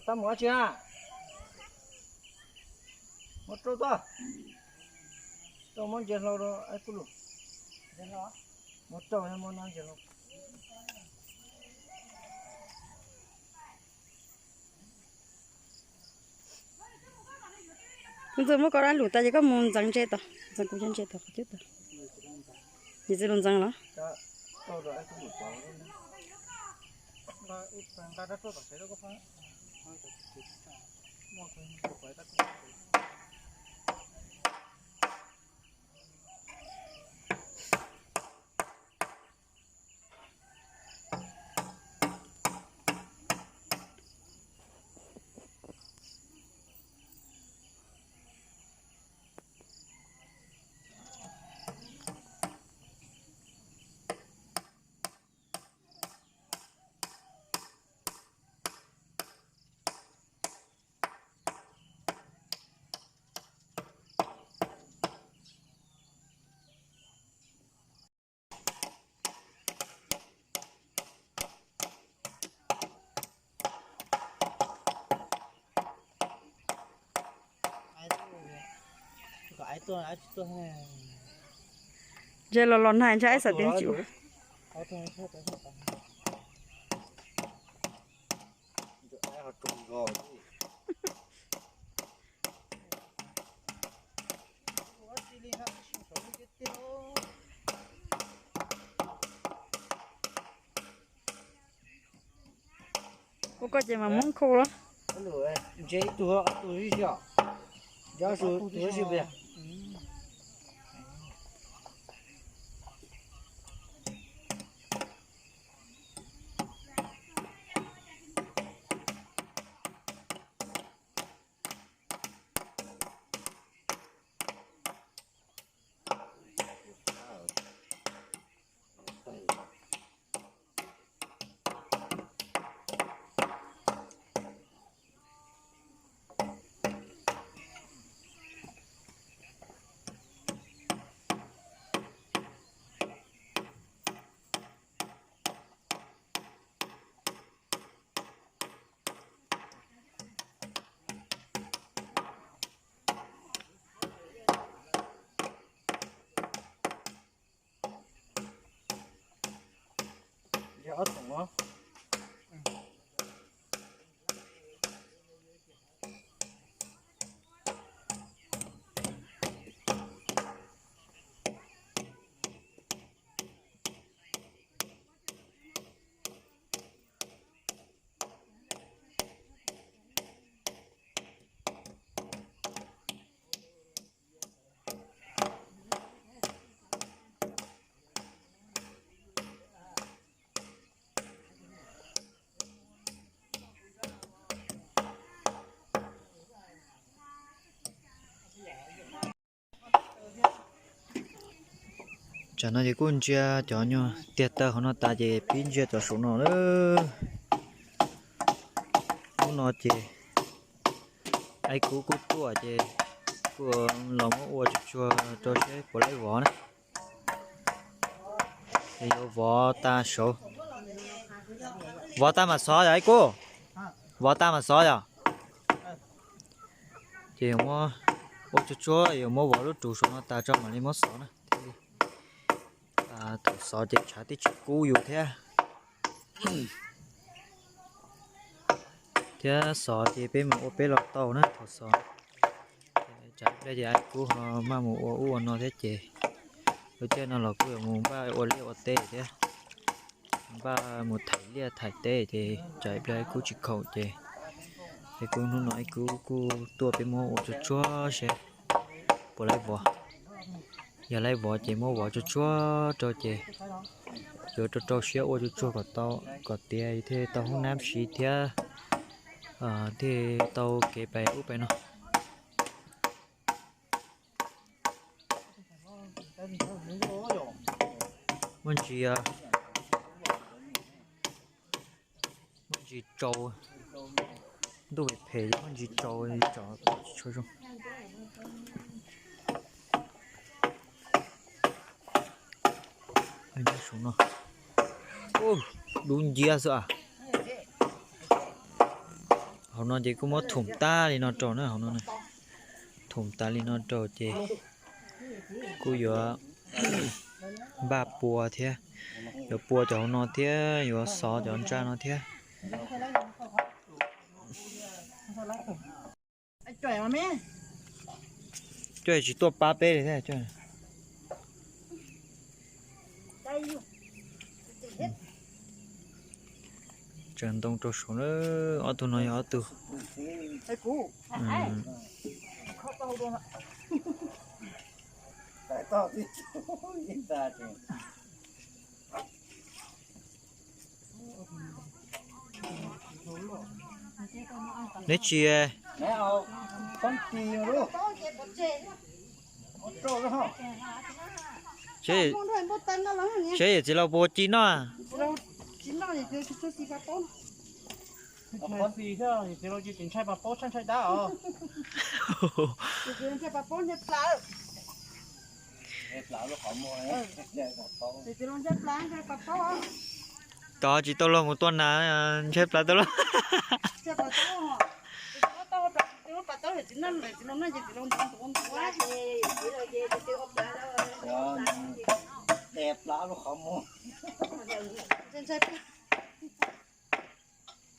Tab mus dab tsi na? Muab rau toj. Rau muab ntsia hlau rau kuj lus. Muab rau muab no ntsia hlau. Ntxawg muab koj dab lus tas ces koj mus ntxeev ntse tod, ntxeev kuv cov ntse tod qhov twg tod. Niam txiv lus ntxeev los? Ntshe los los nag ntshe ib xav tev tsis ua. Ua koj ces mas muab khau los. Ntse ib tug, tus ib si, yog tus ib si pia. Tsam no ces kuj ntsia cov nyuag tiag tawg qhov no tas ces pib ntsia cov saum no lawm. Hnub no ces Aib Kub kuj tuaj ces kuj los muab ua tsuag tsuag rau seb puas laib vov na. Ces yuav vov tag saud. Vov tag mam xov yog Aib Kub. Vov tag mam xov yog. Ces yuav muab ua tsuag tsuag, yuav muab vov lub rus saum no tas tso mam li muab xov na. Thaum xov ces tshav twb tsis kub yus thiab. Thiab xov ces peb mus ua peb los tau na thaum xov. Tsam ib pliag ces Aib Kub ho maj mus ua ub ua no thiab ces lub caij no los kuj yuav mus npaj ua liaj ua teb thiab, npaj mus thaij liaj thaij teb ces tsam ib pliag Aib Kub tsis khoom ces Aib Kub hnub no Aib Kub kuj tuaj peb muab ua tsuag tsuag seb puas laib vov. Yog laib vov ces muab vov tsuag tsuag rau ces yuav rau rau siab ua tsuag tsuag kom tau, kom tiav thiaj tau hoob nab siv thiab thiaj tau kev pais ub pais no. Muaj ntsis, muaj ntsis tsaus, ntuj phem phem, muaj ntsis tsaus tsom tsis tshua zoo. Dub nciab xwb. Hauv no ces kuj muab thoom tag li no rau na, hauv no, thoom tag li no rau ces kuj yuav npaj pua thiab, yuav pua cov hauv no thiab yuav xov cov ntsa no thiab. Coj tsis tuaj pab peb li thiab. Tsaws ntoo rau saud na, ob tug no yog ob tug. Neb tsis, seb yawm txiv laus puas ci noj. Tod tsis tau luag mus tua nas, ntshai plab tau luag.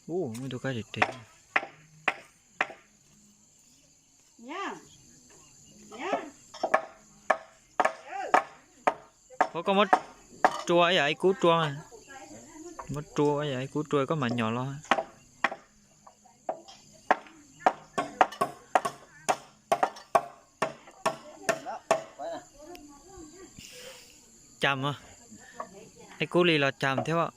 Ub, muaj ib tug kab tseem tseem. Koj muab rua ib yam ib kub rua, muab rua ib yam ib kub rua koj mam nyom los. Cas, ib kub li los cas thiab.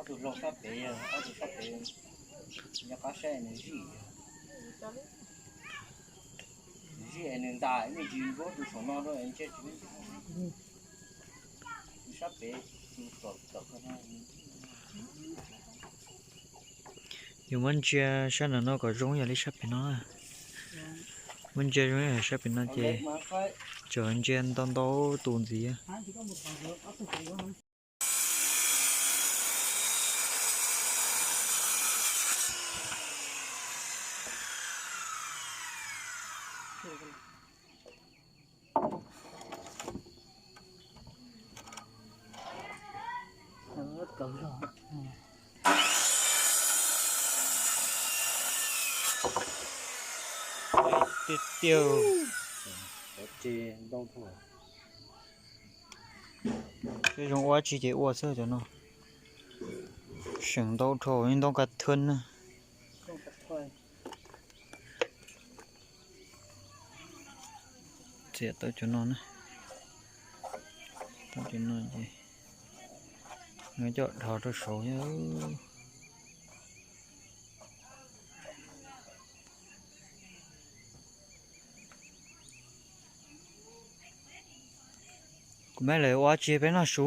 Ob tug hlau sab pem, ob tug sab pem, nyob qab saib nws zij, nws zij nws ntas me ntsis nruab tus saum no rau ntshe tsis, tus sab pem, tus tom tom ko no. Yus muab ntsia sab nram no kom zoo yam li sab pem no. Muab ntsia zoo yam sab pem no ces tseem ntsia ntau ntau tus ntxiv. Tiag tiag. Zoo ua tsi ces ua xwb cov no. Seem ntau dhau ntoo kas thwj na. Txiav tau cov no na. Tau cov no ces coj dhos rau saud. Kuv me lawv ua tsi peb noj su.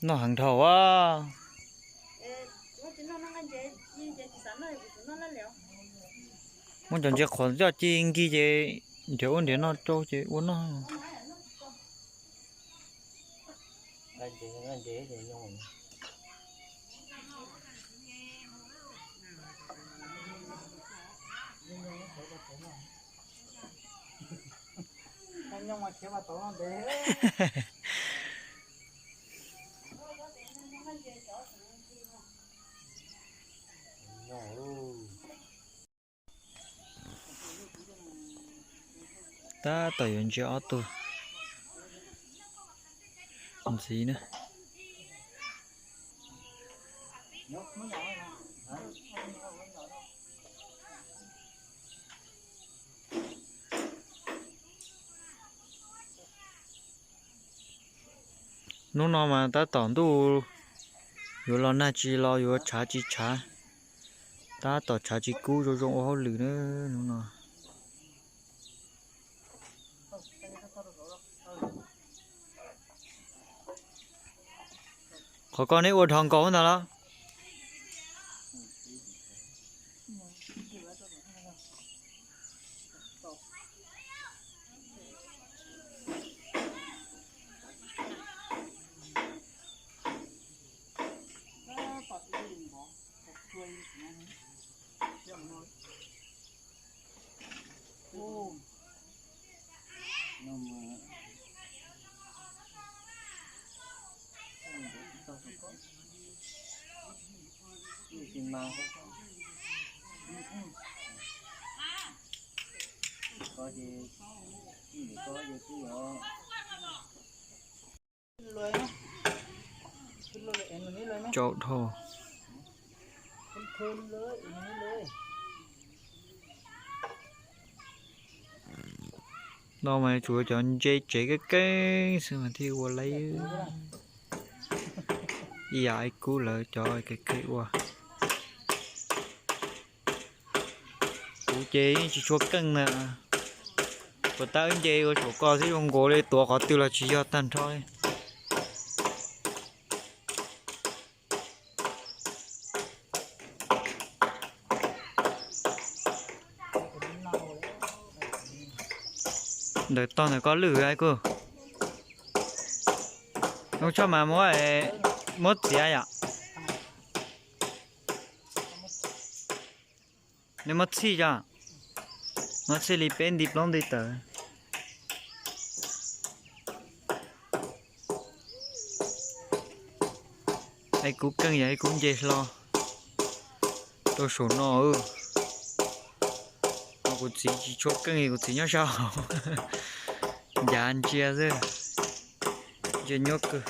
Noj heev dhau a. Muab cov ntses qhuav coj ci nkig ces nrhiav ua nrhiav no rau ces ua noj. Tab tom yuav ntsia ob tug ntxiv na. Hnub no mas tab tom ntuj yuav los nag tsis los yuav tshav tsis tshav, tab tom tshav tsis kub zoo zoo ua hauj lwm na hnub no. Qhov ko neb ua dhos nkaus ntag los? Tsaus dhau. No mas tsuas cov ntse tsev keeb keeb xwb mas thiaj ua laib. Ib yam ib kub lawv cov kev keeb ua. Kuv ces yeej tsis tshua keej na. Puas tab wb nce ua saum ko xwb zoo nkaus li tuav qhov twg los tsis yog tag nrho li. Ntawm tog ntawm ko lwj kuj. Ub, tshaj mas muab, muab txiav yom. Nej muab txhij tso, muab txhij li peb nti plaub nti tawm. Ib kub keej yog ib kub nce hlo rau saum no. Kuv txiv tsis tshua keej, kuv txiv nyob sab hauv, ncav ntsia xwb, ntsia nyuaj kawg.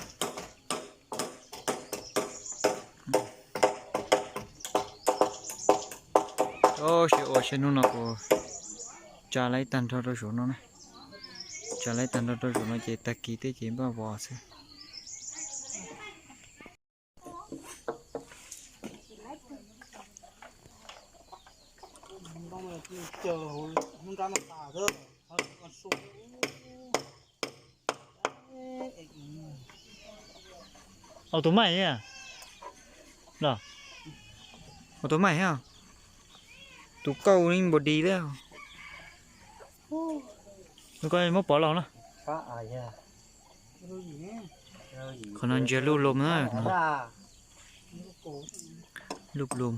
Ua siab ua siab hnub no kuv tsa laib tag nrho rau saum no na. Tsa laib tag nrho rau saum no ces tag kis tej ces npaj vov xwb. Ua tus maij thiab los? Ua tus maij thiab. Tus kauj li npaum dis thiab. Tus ko muab pov los na. Qhov no ntsia lub lom na. Lub lom.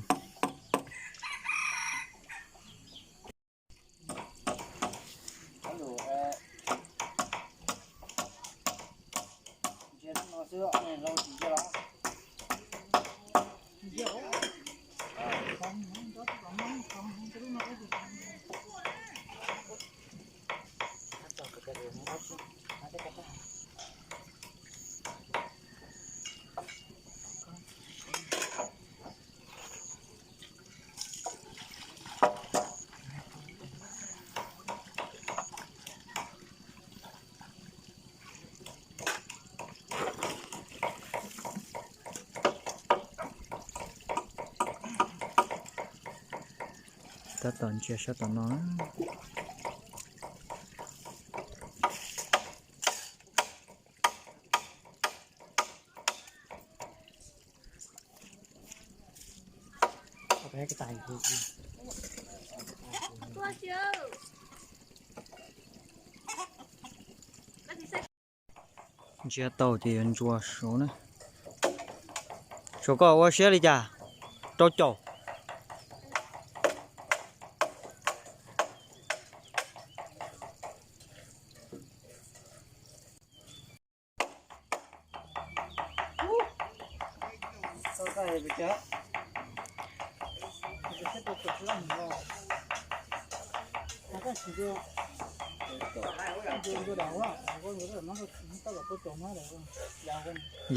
Tab tom ntsia sab tom no. Ntsia tau ces yuav ntsuas saud na. Saum koj ua siab li cas? Rau caum.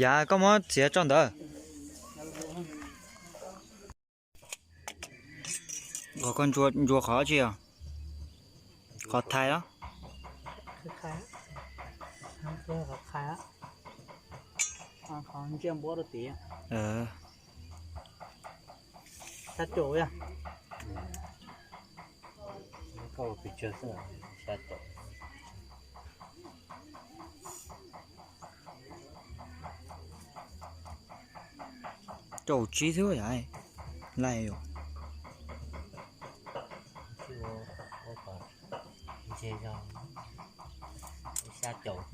Yav koj muab txiav tso ntawd. Qhov koj ntsuas, ntsuas qhov tsi os? Qhov thais los? Qhov ntsiab npua rau tid. Xya caum. Caum tsib xwb yom. Laj yom. Ntshe yog xya caum.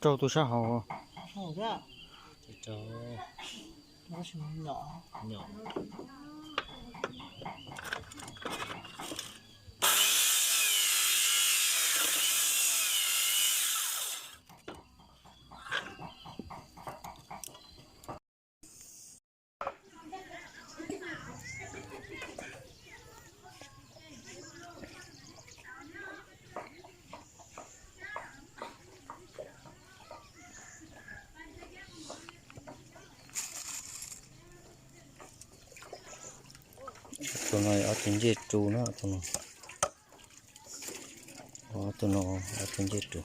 Rau tus sab hauv. Tus no ob tug ncej ru na, tus no, tus no ob tug ncej ru.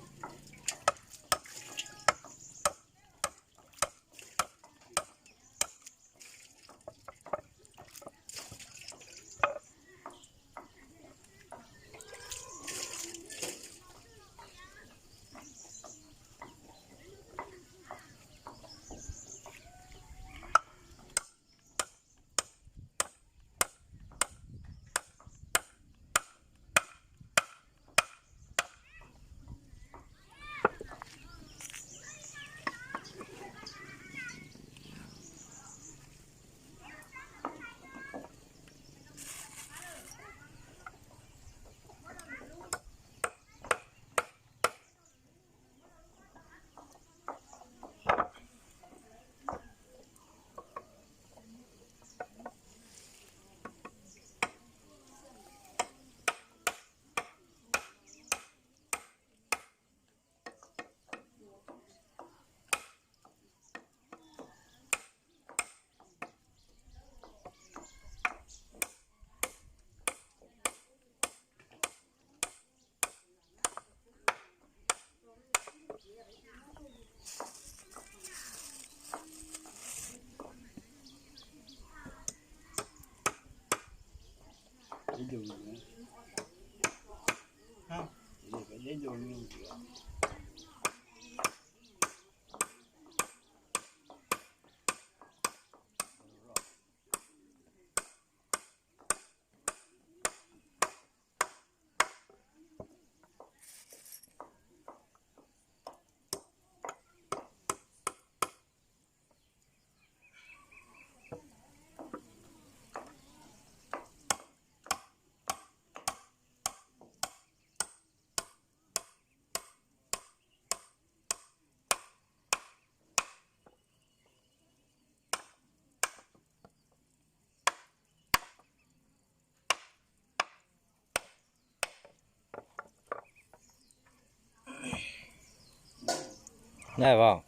Nai vauv.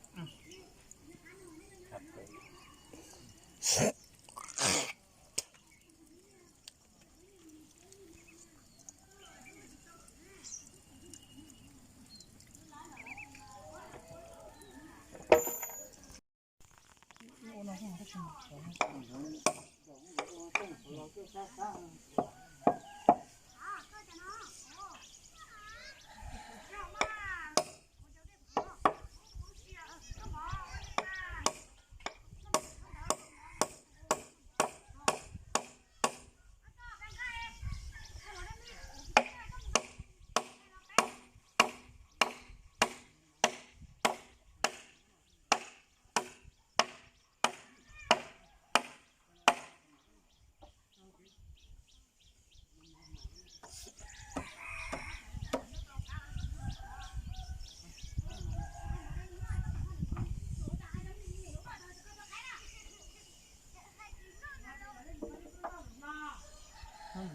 No rau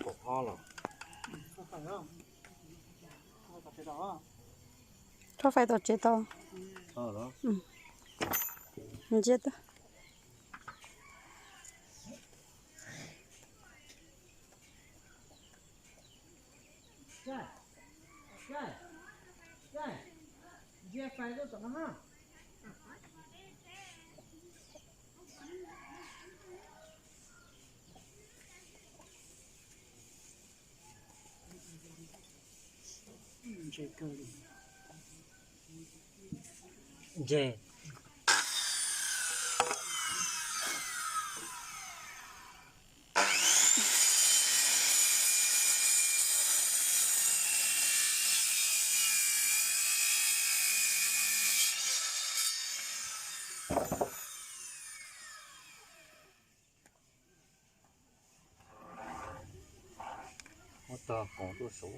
kaum ob los. Rau fais tom tsev tau. Ntsia tau. Ntse. Muab tog koov tuaj saud.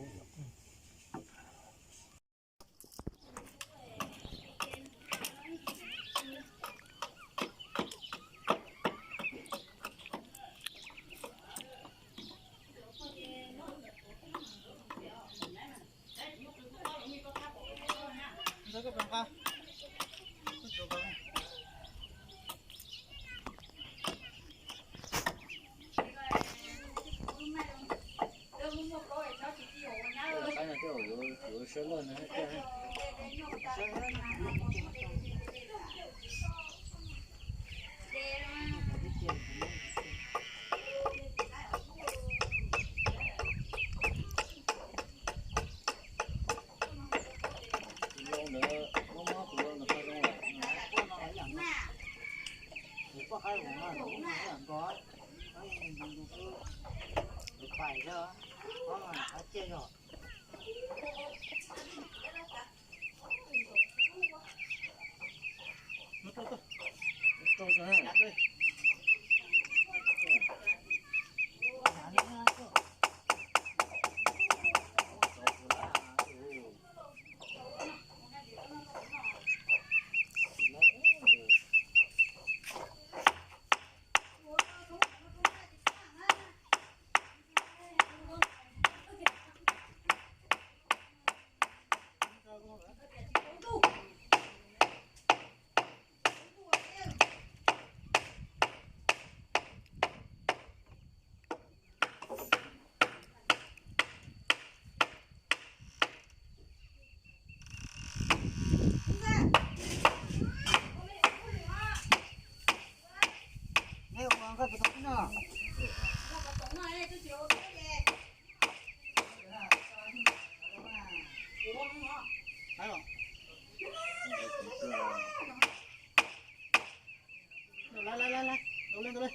Lawv, lawv, lawv, lawv, ntaus li, ntaus li.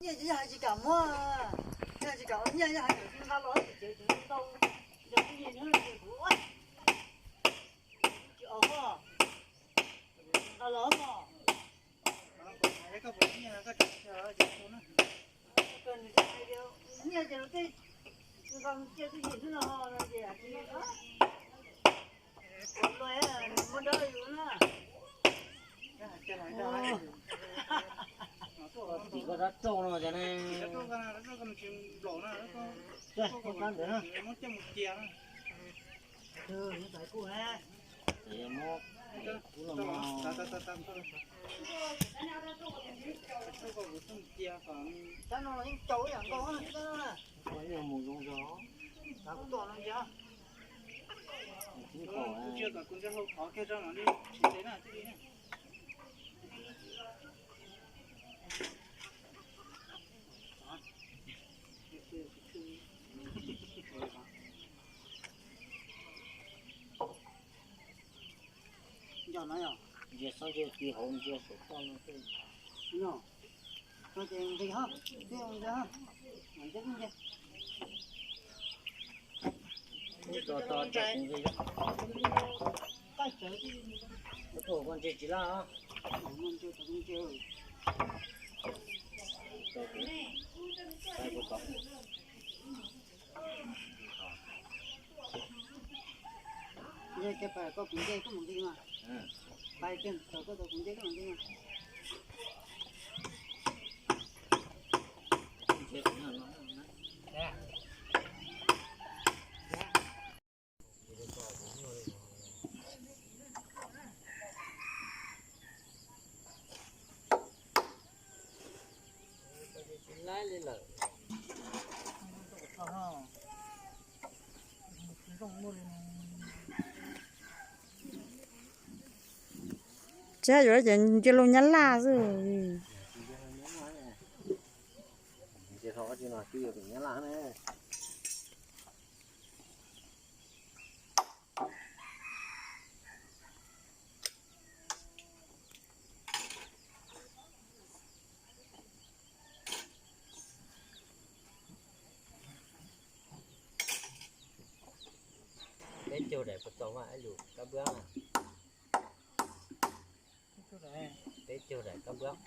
Nyiaj yog tsis kam muab, yog tsis kam ua nyiaj yog hais tias nqa los tsev tsev tau, yog nyiaj nyob kuv tsis ua, nqa los mog. Koj puas nyiaj koj tseem Nyiaj ces luag tej nqa mus cia twj ywm xwb no, no ces hais tias, ua luaj, nws muab dawb yus na. Tim koj rab rooj no cas ne. Muab coj mus cia na. Kuv no yeej caum ib yam nkaus na. Mus zoo zog. Kuv tsis kom kuv ntsej hlau thov kiag rau mam li tsis ntev na, tij li na. Nco no yog ntsia xob ntsia ti hauv ntsia saum toj no. No ces nqis ho, nqis ho, nqis nqis. Tos tos tos kuv nqis. Koj ntsia tsis laj os. Nce kiag pais koj kuv nce koj mus nqis mas. Pais kiag tau koj tau kuv nce koj mus nqis mas. Tsis yuav ces ntsia lus nyab laj xwb. Ntsia tau dab tsi no twb yuav pem nyab laj ne. Peb caug daim puas txaus mas ib lus kab npab na. Peb caug daim kab npab.